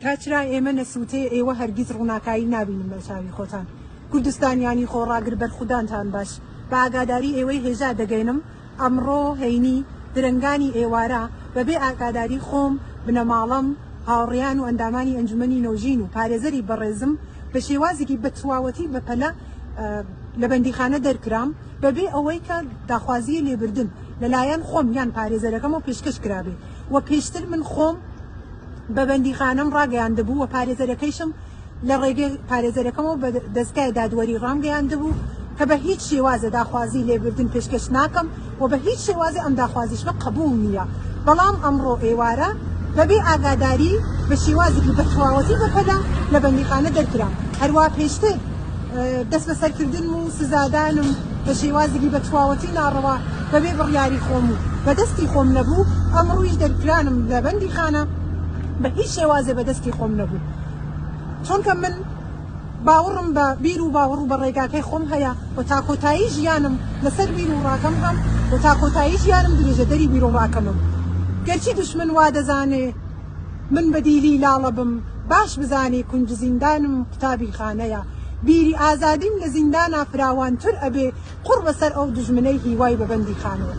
تا چرای ئێمە نەسووتێ ئێوە هەرگیز ڕووناکایی نابینن بە چاوی خۆتان. کوردستانیانی خۆڕاگر بەرخودانتان باش. بە ئاگاداری ئێوەی هێژا دەگەێنم ئەمڕۆ هەینی درەنگانی ئێوارە بە بێ ئاگاداری خۆم، بنەماڵەم، هاوڕێیان و ئەندامانی ئەنجومەنی نەوژین و پارێزەری بەڕێزم بە شێوازێکی بە تواوەتی بەپەلە لە بەندیخانە دەرکرام بە بێ ئەوەی کە داخوازیی لێبردن لە لایەن خۆم یان پارێزەرەکەمەوە پێشکەش کرابێ و پێشتر من خۆم بە بەندیخانەم ڕاگەیاندبوو و پارێزەرەکەیشم لە ڕێگەی پارێزەرەکەمەوە بە دەزگای دادوەری ڕامگەیاندبوو کە بە هیچ شێوازێ داخوازی لێبردن پێشکەش ناکەم و بە هیچ شێوازێ ئەم داخوازیشمە قەبووڵ نییە، بەڵام ئەمڕۆ ئێوارە بەبێ ئاگاداری بە شێوازێکی بە تەواوەتی بەپەلە لە بەندیخانە دەرکرام، هەروا پێشتر دەستبەسەرکردنم و سزادانم بە شێوازێکی بە تواوەتی ناڕەوا بەبێ بڕیاری خۆم و بە دەستی خۆم نەبوو، ئەمڕویش دەرکرانم لە بەندیخانە بە هیچ شێوازێ بە دەستی خۆم نەبوو. چونکە من باوەڕم بە بیر و باوەڕ و بە ڕێگاکەی خۆم هەیە و تا کۆتایی ژیانم لەسەر بیر و ڕاکەم هەم و تا کۆتایی ژیانم درێژەدەری بیر و ڕاکەمم. گەرچی دوشمن وا دەزانێ من بە دیلی لاڵە بم، باش بزانێ کونج زیندانم قوتابیخانەیە. بیری ئازادیم لە زیندانا فراوانتر ئەبێ، قوڕ بەسەر ئەو دوژمنەی هیوای بە بەندیخانەیە.